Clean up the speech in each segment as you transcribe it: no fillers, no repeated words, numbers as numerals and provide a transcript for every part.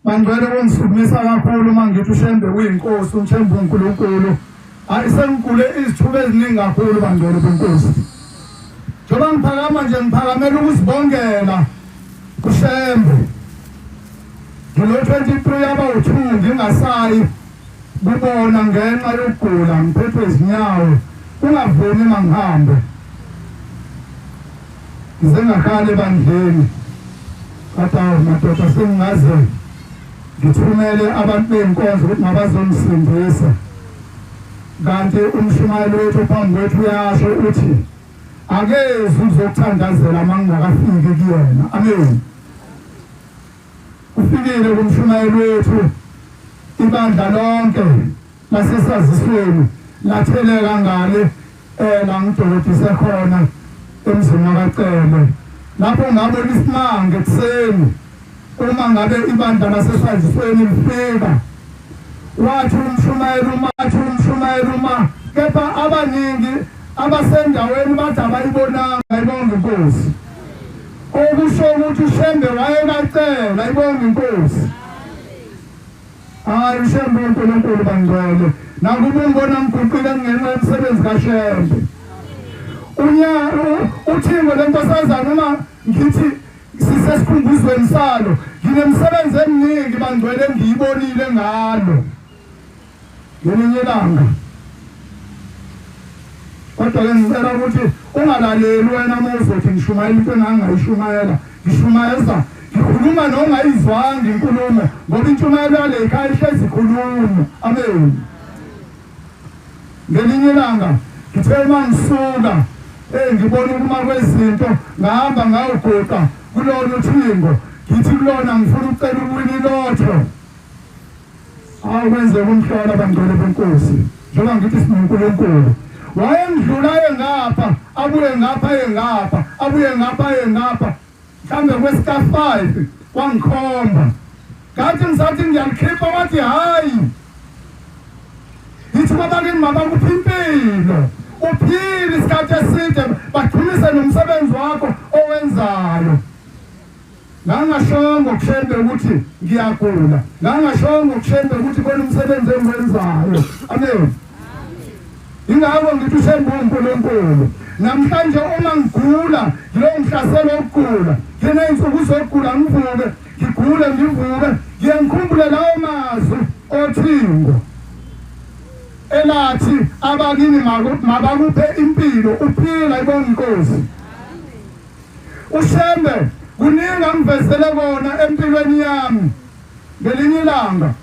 Bangcwele kungisukumisa kakhulu uma ngithi uShembe uyinkosi, uShembe uNkulunkulu. Hayi sengigule izithuba eziningi kakhulu bangcwele benkosi. Njengoba ngiphakama nje ngiphakamela ukuzibongela kuShembe. Ngilo 23 yaba u2 ngingasayi kubona ngenxa yokugula ngiphethwe izinyawo kungavumi mangihambe. Ngize ngakhala ebandleni ngathi awu madoda sengingaze ngithumele abantu bey'nkonzo ukuthi mabazongisindisa kanti umshumayeli wethu phambi kwethu uyasho uthi akezi uzokuthandazela uma ngingakafiki kuyena amen ufikile kumshumayeli wethu ibandla lonke lasesazisweni latheleka ngale eh la ngidolobhise khona emzini wakaCele lapho ngabona isimanga ekuseni uma ngabe ibandla lasesazisweni lifika wathi umshumayeli uma athi umshumayeli uma kepha abaningi abasendaweni bathi abayibonanga ibonga inkosi okusho ukuthi uShembe wayekacela ibonga inkosi Hayi uShembe uNkulunkulu bangcwele. Nakuba ungibona ngiguqile ngenxa yomsebenzi kaShembe. Unya uthingo lenkosazana uma ngithi sisesikhumbuzweni salo nginemisebenzi eminingi bangcwele engiyibonile ngalo. Ngelinye ilanga kodwa ke ngicela ukuthi ungalaleli wena uma uzothi ngishumayela into engangayishumayela ngishumayeza ngikhuluma nongayizwanga inkulumo ngoba intshumayelo yale ekhaya ihlezi ikhuluma amen ngelinye ilanga ngithe uma ngisuka eh ngibona ukuma kwezinto ngahamba ngawuguqa kulona uthingo ngithi kulona ngifuna ukucela ukuwina ilotho Akwenzeka umhlola bangcwele benkosi njengoba ngithi sinoNkulunkulu wayendlula aye ngapha abuye ngapha aye ngapha abuye ngapha aye ngapha mhlawumbe kwesika-five wangikhomba ngathi ngisathi ngiyalikhipha wathi hhayi ngithi babakini mabakuphi impilo uphile isikhathi eside bachumise nomsebenzi wakho owenzayo Ngangashongo kuShembe ukuthi ngiyagula. Ngangashongo kuShembe ukuthi khona umsebenzi engiwenzayo. Amen. Ingakho ngithi uShembe uNkulunkulu. Namhlanje uma ngigula, ngilowo ngihlasela ukugula. Nginey'nsuku zokugula ngivuke, ngigule ngivuke, ngiye ngikhumbule lawo mazwi othingo. Elathi abakini mabakuphe impilo uphila ibonga inkosi. UShembe kuningi angivezele kona empilweni yami. Ngelinye ilanga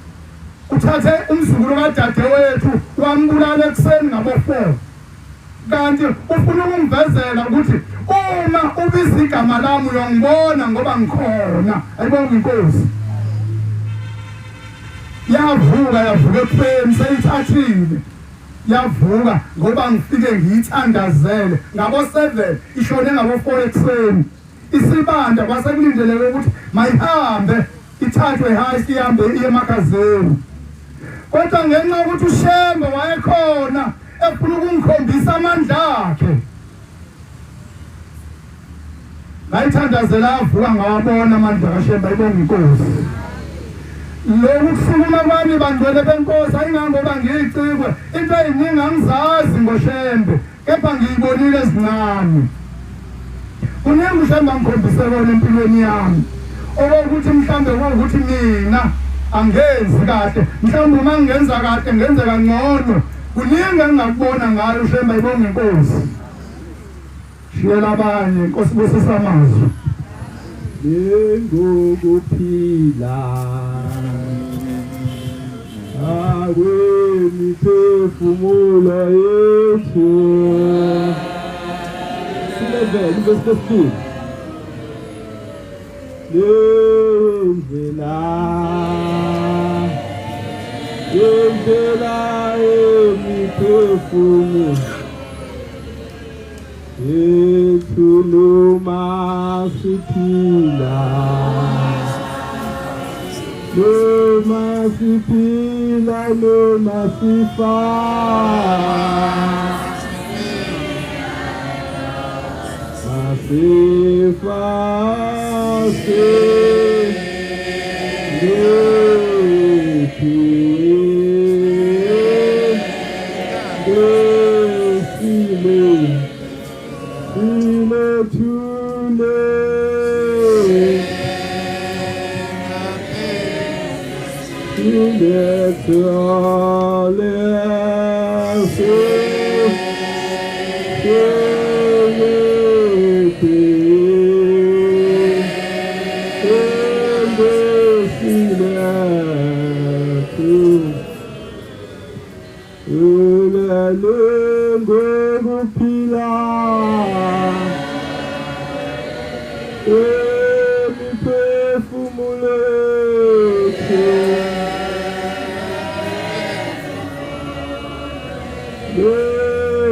uthathe umzukulu kadadewethu wambulala ekuseni ngabo-4 kanti ufuna ukungivezela ukuthi uma ubiza igama lami uyongibona ngoba ngikhona ayibonga inkosi yavuka yavuka ekufeni seyithathile yavuka ngoba ngifike ngiyithandazele ngabo-7 ishone ngabo-4 ekuseni isibanda kwase kulindeleke ukuthi mayihambe ithathwe high ihambe iye emakhazeni kodwa ngenxa yokuthi uShembe wayekhona efuna ukungikhombisa amandla akhe Ngayithandazela avuka ngawabona amandla kaShembe ayibonga inkosi. Lokhu kusukuma kwami bangcwele benkosi ayingangoba ngiyicikwe into eyiningi angizazi ngoShembe kepha ngiyibonile ezincane. Kuningi uShembe angikhombise kona empilweni yami okokuthi mhlambe kuwukuthi mina angenzi kahle mhlawumbe uma ngingenza kahle ngenze kangcono kuningi engingakubona ngayo uShembe ayibonga inkosi. Shiyela abanye Nkosi busisa amazwi. Nengokuphila akwemiphefumulo yethu. Silevele verse 15. Lendlela Lendlela yemiphefumulo Yethu noma siphila noma siphila noma sifa masifa Ngokuphila imiphefumulo yethu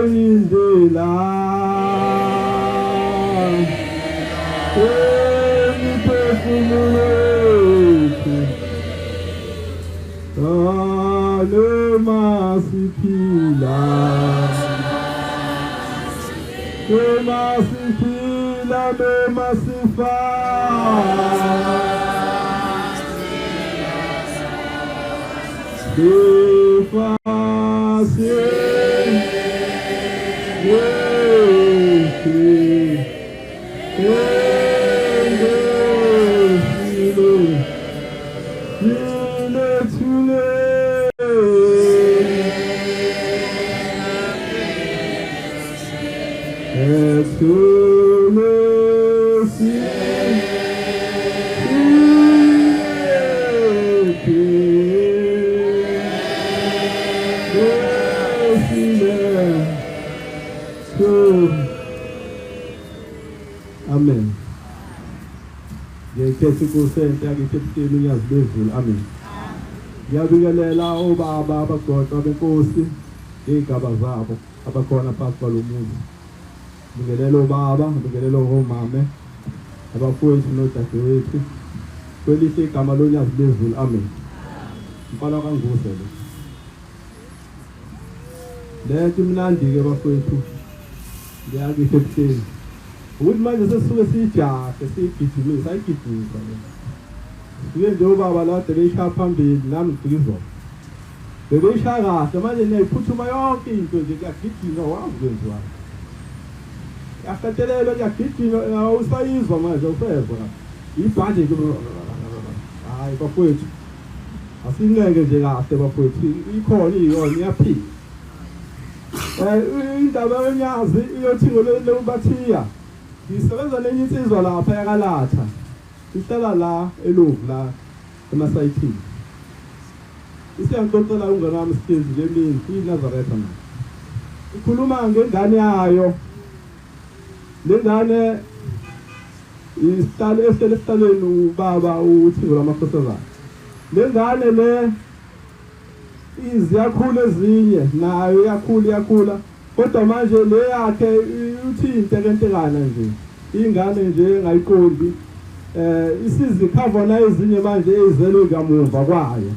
leyindlela imiphefumulo yethu noma siphila noma siphila noma sifa sifa Amen. Ngiyayikhetha inkosi enhle yakithi ebuhleni unyazi lwezulu. Amen. Ngiyabingelela obaba abagoqa benkosi ngey'gaba zabo abakhona phansi kwalo muzi. Ngibingelela obaba, ngibingelela omame, abafowethu nodadewethu. Kwelihle igama lonyazi lwezulu. Amen. Mfana kaNguse lo. Lento imnandi-ke bafowethu ngiyakisho ebuhleni ukuthi manje sesisuke siyijahe siyigijimisa ayigijimisa le suke nje ubaba la kade beyishaya phambili nami ngifika izolo bebeyishaya kahle manje niyayiphuthuma yonke into nje kuyagijinywa wazi kwenziwani kuyahletelelwa kuyagijinywa awusayizwa manje awusezwa kahle ibhanje nje hayi bafowethu Asineke nje kahle bafowethu ikhona iyona iyaphila. Eh indaba yonyazi iyothi ngolweleubathiya. Ngisebenza nenye insizwa lapha yakalatha. Ihlala la eLovu la emasayithini. Isiyangixoxela umngane wami sihlezi nje emini iyiNazaretha manje. Ikhuluma ngengane yayo. Le ngane isihlalo ehlele esihlalweni ubaba uthingo lwamakhosazana. Le ngane le iziyakhula ezinye nayo iyakhula iyakhula kodwa manje le yakhe uthi intenkentekana nje ingane nje engayiqondi eh isizikhava na ezinye manje ezizelwe kamuva kwayo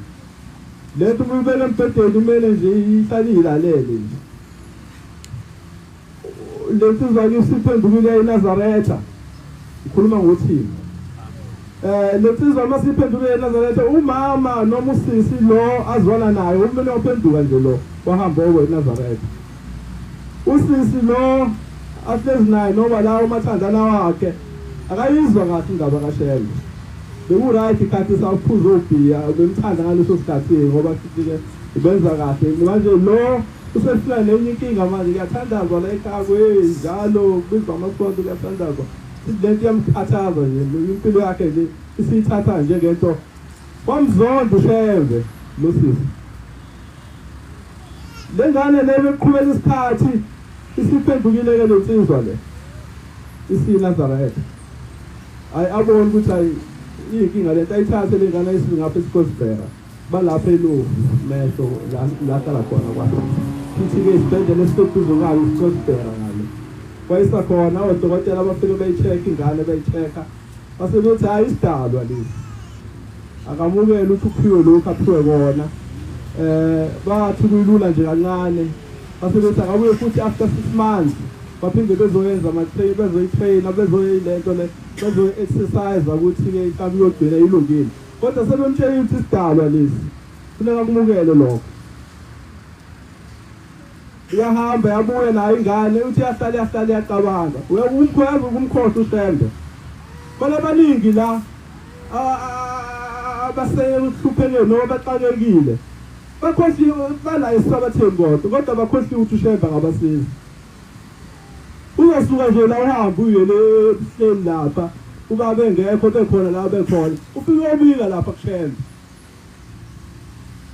lento uma ubeke embhedeni kumele nje ihlale ilalele nje Le nsizwa ke isiphendukile eNazaretha. Ngikhuluma ngothini? Eh le nsizwa uma siphendukile eNazaretha umama noma usisi lo azwana naye umele waphenduka nje lo wahamba owe eNazaretha. Usisi lo ahlezi naye noma la umathandana wakhe akayizwa kahle indaba kaShembe. Beku-right khathi sawuphuza obhiya bemthanda ngaleso sikhathi ngoba futhi-ke ubenza kahle manje lo Usefika nenye inkinga manje kuyathandazwa la ekhaya njalo kubizwa amasonto kuyathandazwa. Sithi lento iyamkhathaza nje impilo yakhe nje isiyithatha njengento wamzonda uShembe lo sisi. Le ngane le beqhubeka isikhathi isiphendukile ke lensizwa le. IsiNazaretha. Ayi abone ukuthi ayi iyinkinga lento ayithathe le ngane ayisike ngapha esikosibheka. Balapha eLovu mehlo la la hlala khona kwa. Futhi-ke isibhedlela esiseduze kwayo isiCosbera ngale. Kwayisa khona odokotela bafike beyi-check ingane beyi-check-a. Base bethi hhayi isidalwa lesi. Akamukele ukuthi uphiwe lokhu aphiwe kona. Eh bathi kuyilula nje kancane. Base bethi akabuye futhi after 6 months baphinde bezoyenza ama-train bezoyi-trainer bezoyilento le bezoyi-exercise ukuthi-ke inkabi iyogcina ilungile. Kodwa sebemtshelile ukuthi isidalwa lesi. Funeka kumukele lokho. Iyahamba yabuya nayo ingane uthi yahlala yahlala iyacabanga. Uyawumkhweza ukumkhohlwa uShembe. Khona abaningi la abasekuhluphekeni noma baxakekile bakhohliwe bala esisabatheni kodwa bakhohliwe ukuthi uShembe ngabasiza. Uzosuka nje la uhambe uye le ebuhleni lapha ubaba engekho bekhona la bekhona ufike uyobika lapha kuShembe.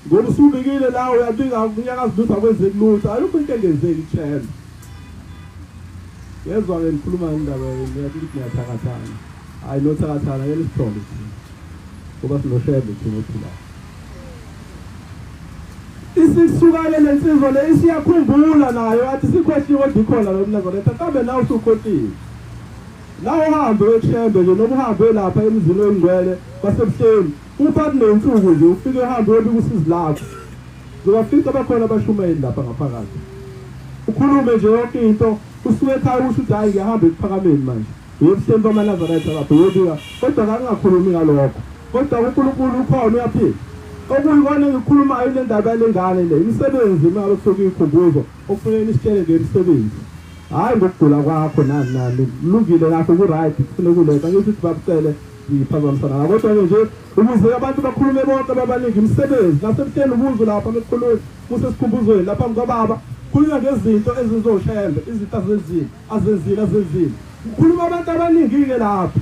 Ngoba usubikile la uyabika kunyakaza lutho akwenzeki lutho ayikho into engenzeki kuShembe. Yezwa-ke ngikhuluma ngendaba ngiyathi ngiyathakathana. Hayi nothakathana ngeke nisithole thina. Ngoba sinoShembe thina ophilayo. Isisuka-ke le nsizwa le isiyakhumbula nayo athi sikhohliwe kodwa ikhona lo mNazaretha kambe nawe usukhohliwe. Nawe uhambe uyokuShembe nje noma uhambe lapha emzini oyingcwele kwasebuhleni uphathi nensuku nje ufike uhambe uyobika usizi lakho. Uzobafica bakhona abashumayeli lapha ngaphakathi. Ukhulume nje yonke into usuke ekhaya usho ukuthi hhayi ngiyahamba ekuphakameni manje. Uye ebuhleni bamaNazaretha lapho uyobika kodwa kangingakhulumi ngalokho. Kodwa uNkulunkulu ukhona uyaphila. Okuyikona engikukhulumayo ile ndaba yale ngane le imisebenzi uma ngabe kusuke iyikhumbuzo okufuneka nisitshele ngemisebenzi. Hhayi ngokugula kwakho nani nani kulungile nakho ku-right kufuneka uletha angisho ukuthi babucele ngiphazamisana ngakho kodwa-ke nje ukuze abantu bakhulume bonke babaningi imisebenzi nasebuhleni ubuzo lapha mekukhulunywa kusesikhumbuzweni lapha kwababa khulunywa ngezinto ezinzoshembe izinto azenzile azenzile azenzile kukhuluma abantu abaningi-ke lapho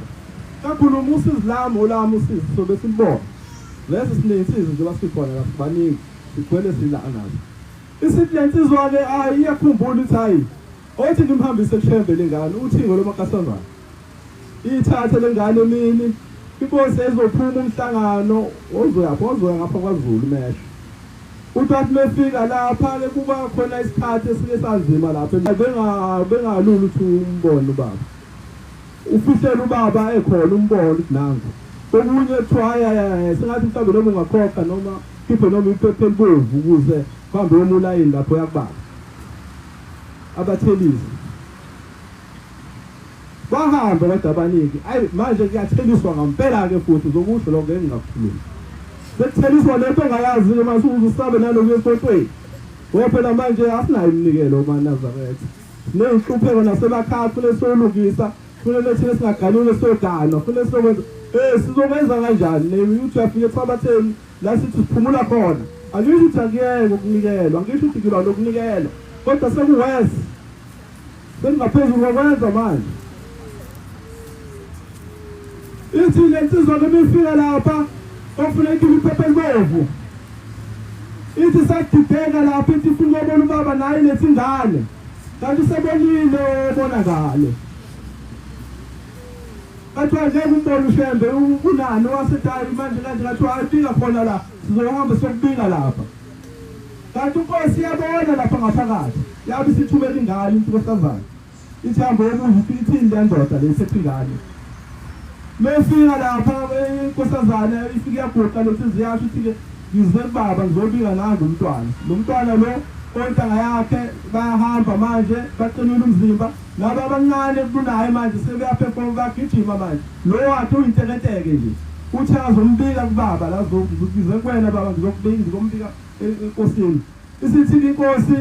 kakhuluma usizi lami olami usizi sobe silibona lesi sinensizi njengoba sikhona la sibaningi sigcwele sila nazo isithi le nsizwa-ke ayi iyakhumbula ukuthi hayi othi ngimhambise kushembe le ngane uthingo lomakasazana Ithathe lengane emini inkosi ezophuma umhlangano ozoyaphi ozoya ngapha kwaZulu mesho. Uthi athi mefika lapha ke kuba khona isikhathi esike sanzima lapha bengalula ukuthi umbone ubaba. Ufihlela ubaba ekhona umbone ukuthi nangu. Okunye kuthiwa hayi hayi sengathi mhlawumbe noma ungakhokha noma khiphe noma iphepha elibomvu ukuze kuhambe uyomulayini lapho yakubaba. Abathelisi. Bahambe kodwa abaningi. Ayi manje kuyatheliswa ngampela-ke futhi uzokusho lokho ngeke ngingakukhulumi. Sekutheliswa lento ongayazi-ke manje uze usabe nalokuya esontweni. Ngoba phela manje asinayo iminikelo maNazaretha. Siney'nhlupheko nasemakhaya kufanele siyolungisa, kufanele thina singaganiwe siyoganwa, kufanele siyokwenza. Eh sizokwenza kanjani? Uthi uyafika esabatheni la sithi siphumula khona. Angisho ukuthi akuyeke ukunikelwa, angisho ukuthi ngilwa nokunikelwa. Kodwa sekuworse. Sengingaphezulu kokwenza manje. Ithi le nsizwa noma ifika lapha kwakufuneka ikhiphe iphepha elibomvu. Ithi sadideka lapha ithi ifuna ukubona ubaba naye ilethe ingane. Kanti usebonile obona ngale. Kathiwa ngeke umbone uShembe unani wasedayi manje kanje kathiwa ayibika khona la sizohamba sokubika lapha. Kanti inkosi iyabona lapha ngaphakathi. Yabe isithumela ingane inkosazana. Ithi hamba uyobuza ukuthi ithini le ndoda le isethe ingane. Mefika lapha inkosazana ifike yaguqa lenhliziyo yasho ukuthi-ke ngize kubaba ngizobika nangu umntwana. Lo mntwana lo ontanga yakhe bayahamba manje baqinile umzimba laba abancane kunaye manje sebeyaphefoma bayagijima manje lo wakhe uyintekenteke nje uthi azombika kubaba la ngize kuwena baba ngizokubika ngizombika enkosini isithi inkosi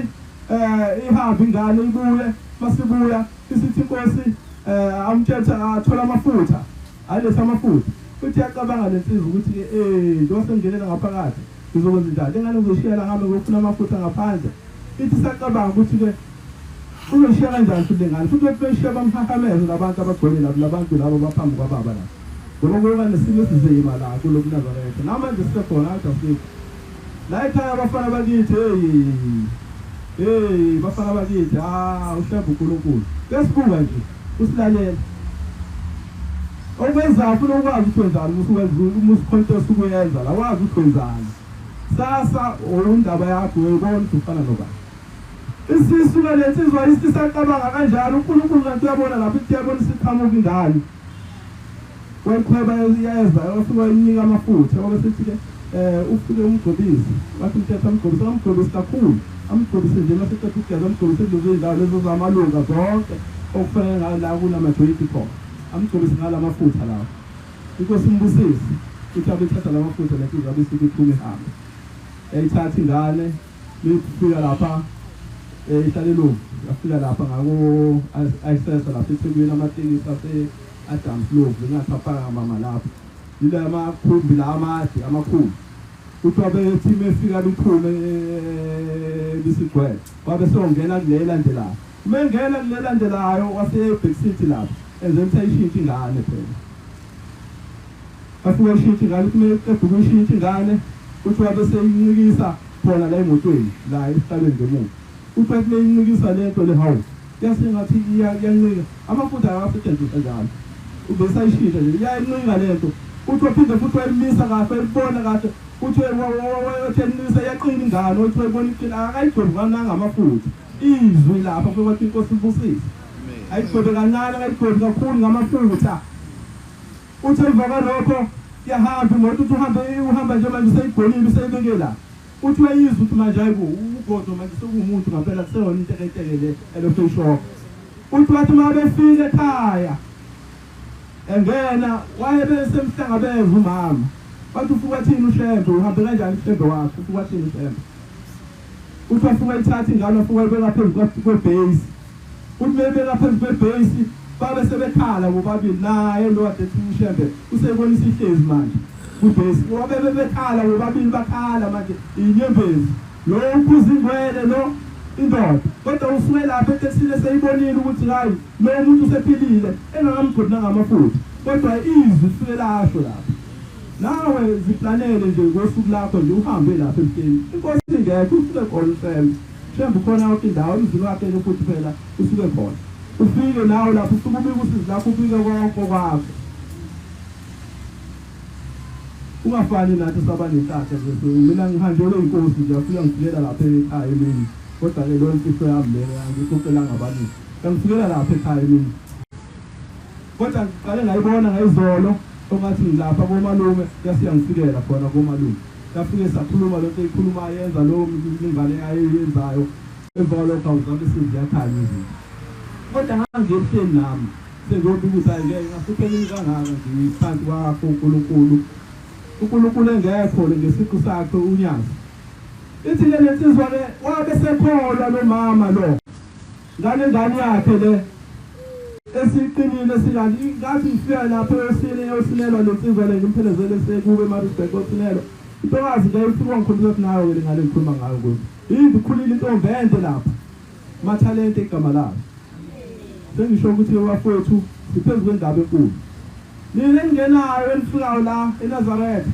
eh ihambe ingane ibuye masibuya isithi inkosi eh amtshela athola amafutha aletha amafutha futhi yacabanga lensizwa ukuthi eh njengoba sengingenela ngaphakathi ngizokwenza njani lengane ngizoshiya la ngihambe ngiyofuna amafutha ngaphandle ithi sacabanga ukuthi ke uzoyishiya kanjani futhi lengane futhi bethi beyishiya bamhahameze labantu abagcwele labo labantu labo baphambi kwababa la ngoba kuyoba nesimo esinzima la kulokuNazaretha namanje sisekhona kade asikho la ekhaya abafana bakithi hey hey bafana bakithi ah uhlamba uNkulunkulu besibuka nje usilalela okwenzayo ufuna ukwazi ukuthi wenzani uma usukhonto osukuyenza la wazi ukuthi wenzani sasa indaba yakho uyayibona ukuthi ufana nobani Isisu-ke le nsizwa isisacabanga kanjalo uNkulunkulu kanti uyabona lapho ithi uyabona isiqhamuka ingane. Wayiqhweba iyeza wafika wayinika amafutha wabe sethi-ke um ufike umgcobise wathi umthetho amgcobise amgcobise kakhulu amgcobise nje maseqeda ukugeza amgcobise kulezo zindawo lezo zamalunga zonke okufanele ngala kunamajoyinti khona amgcobise ngala mafutha lawo inkosi imbusise ithi abethatha la mafutha lensizwa abe isuke iphume ihambe yayithatha ingane Lifika lapha eh ihlalelweni yafika lapha ngako ayisesa lapha eThekwini amatekisi ase Adams Lovu ngathi afaka mama lapha. Yila amakhumbi la amade amakhulu. Kuthiwa bethi mefika liphume lisigcwele. Wabe sewungena kule elandelayo. Uma engena kule elandelayo wasebhekisithi lapho. Enze ukuthi ayishintshe ingane phela. Afike ayishintshe ingane, uthi uma eqeda ukuyishintsha ingane, kuthiwa bese eyincikisa khona la emotweni la esihlalweni ngemuva. Kuthiwa ethi meyincikisa lento le hawu yase ngathi iyancika. Amafutha akasetshenziswa njalo. Ubesayishintsha nje iyayincika lento. Uthi waphinde futhi wayimisa kahle wayibona kahle uthi wathi emisa iyaqina ingane uthi wayibona iqina akayigcobi kananga amafutha. Izwi lapha kwathi inkosi ibusise. Ayigcobe kancane akayigcobi kakhulu ngamafutha. Uthi emva kwalokho yahamba imoto uthi uhambe uhamba nje manje useyigolile useyibeke la. Uthi uyayizwa ukuthi manje hayibo ugodo manje sekuwumuntu ngampela kuseyona intekenteke le elokhu eyishoka. Uthi wathi uma befika ekhaya engena wayebe semhlangabeza umama. Wathi ufuka thini uShembe uhambe kanjani uShembe wakho ufuka thini uShembe. Uthi wafuka ithatha ingane wafuka ibeka phezu kwebheyisi. Uthi bebeka phezu kwebheyisi babe sebekhala bobabili naye lo kade ethi uShembe usebona isihlezi manje kwibheyisi. Wabe bebekhala bobabili bakhala manje inyembezi. Lo uphuza ingwele lo indoda kodwa usuke lapha etekisini eseyibonile ukuthi hayi lo muntu usephilile engakamgodi nangamafutha kodwa izwi lisuke lasho lapha. Nawe ziplanele nje ngosuku lakho nje uhambe lapha emhleni. Inkosi ingekho usuke khona uShembe. Shembe ukhona yonke indawo emzini wakhe ke futhi phela usuke khona. Ufike nawe lapho usuke ubika usizi lakho ubike konke kwakho. Ungafani nathi saba nenhlanhla nje mina ngihanjelwe inkosi nje afika ngifikela lapha ekhaya emini. Kodwa ke leyo mfihlo yami leyo angixoxelanga abaningi. Ngifikela lapha ekhaya emini. Kodwa ngiqale ngayibona ngayizolo ongathi ngilapha komalume yase yangifikela khona komalume. Yafike sakhuluma lento eyikhulumayo yenza lowo mlingane ayeyenzayo. Emva kwalokho awuzabe seziyakhanya izinto. Kodwa ngangiyehleni nami sengiyobika ukuthi hayi ngeke ngasuphela kangaka ngiphansi kwakho uNkulunkulu. uNkulunkulu engekho le ngesiqu sakhe unyazi. Ithi le lensizwa ke wabe sekholwa lo mama lo. Ngale ngane yakhe le esiqinile sikanti ngathi ngifika lapho eyosine eyosinelwa le nsizwa le ngimphelezele sekube eMaritzburg kosinelwa intokazi le ifika wangikhulisa ukuthi nayo ke ngale ngikhuluma ngayo kuze yini ikhulile intombi ende lapha mathalente igama layo sengisho ukuthi bafowethu siphezu kwendaba enkulu nina engingenayo enifikayo la eNazaretha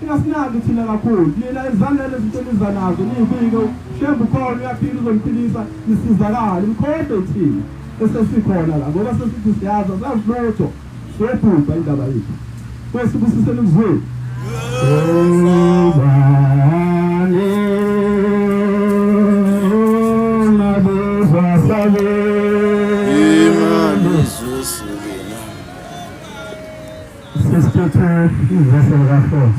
Ningasinaki thina kakhulu. Nina izani nalezi zinto eniza nazo niyibike Shembe ukhona uyaphila uzoniphilisa nisizakale nikhohlwe thina esesikhona la ngoba sesithi siyazi asazi lutho sobhubha indaba yethu. Nkosi busiseni kuzweni. Sesithethe ivesi lika-4.